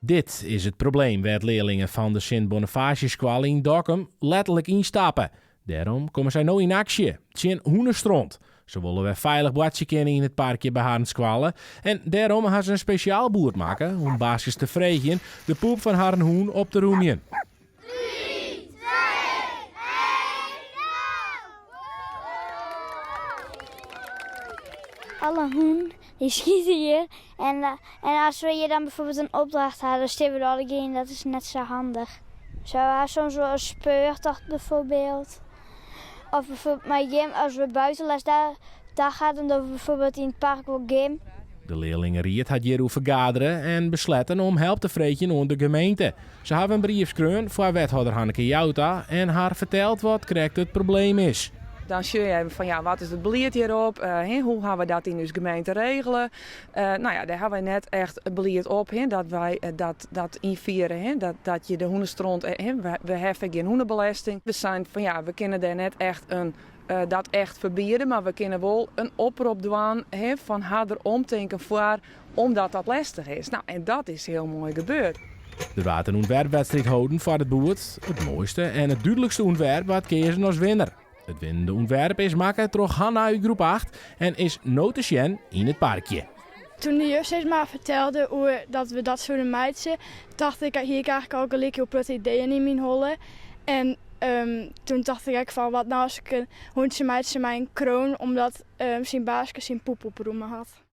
Dit is it probleem wêr't learlingen fan de Sint Bonifatiusskoalle yn Dokkum letterlik ynstappe. Dêrom komme sy no yn aksje tsjin hûnestront. Se wolle wer feilich boartsje kinne yn it parkje by harren skoalle en dêrom ha se in spesjaal boerd makke om baaskes te freegjen de poep fan harren hûn op te rûmjen. Alle hûnen dy skite hjir en en as we hjir dan bijvoorbeeld in opdracht ha, dan stean we der allegear yn, dat is net sa handich. Zo ha soms wol in speurtocht bijvoorbeeld. Of bijvoorbeeld mei gym, as we buitenles dag ha, dan dogge we bijvoorbeeld yn it park wol gym. De learlingeried hat hjiroer fergadere en besletten om help te freegjen oan de gemeente. Se hawwe in brief skreaun foar wethâlder Hanneke Jouta en har ferteld wat krekt it probleem is. Dan sjogge je even fan ja, wat is it belied hjirop? Hoe hawwe we dat yn ús gemeente regele? No ja, dêr hawwe wy net echt belied op, dat wy dat ynfiere, dat je de hûnestront, we heffe gjin hûnebelesting. We seinen fan ja, we kinne dêr net echt in dat echt ferbiede, mar we kinne wol in oprop dwaan fan ha der omtinken foar omdat dat lestich is. No, en dat is hiel moai gebeurd. Der waard in ûntwerpwedstriid holden foar it boerd. It moaiste en it dúdlikste ûntwerp waard keazen as winner. It winnende ûntwerp is makke troch Hanna út groep acht en is no te sjen yn it parkje. Toen de juf sis mar fertelde oer dat we dat soene meitsje, tocht ik, hie ik eigentlik al gelyk hiel protte ideeën yn myn holle. En toen tocht ik ek fan wat no as ik in hûntsje meitsje mei in kroan, omdat syn baaske syn poep oprûme hat.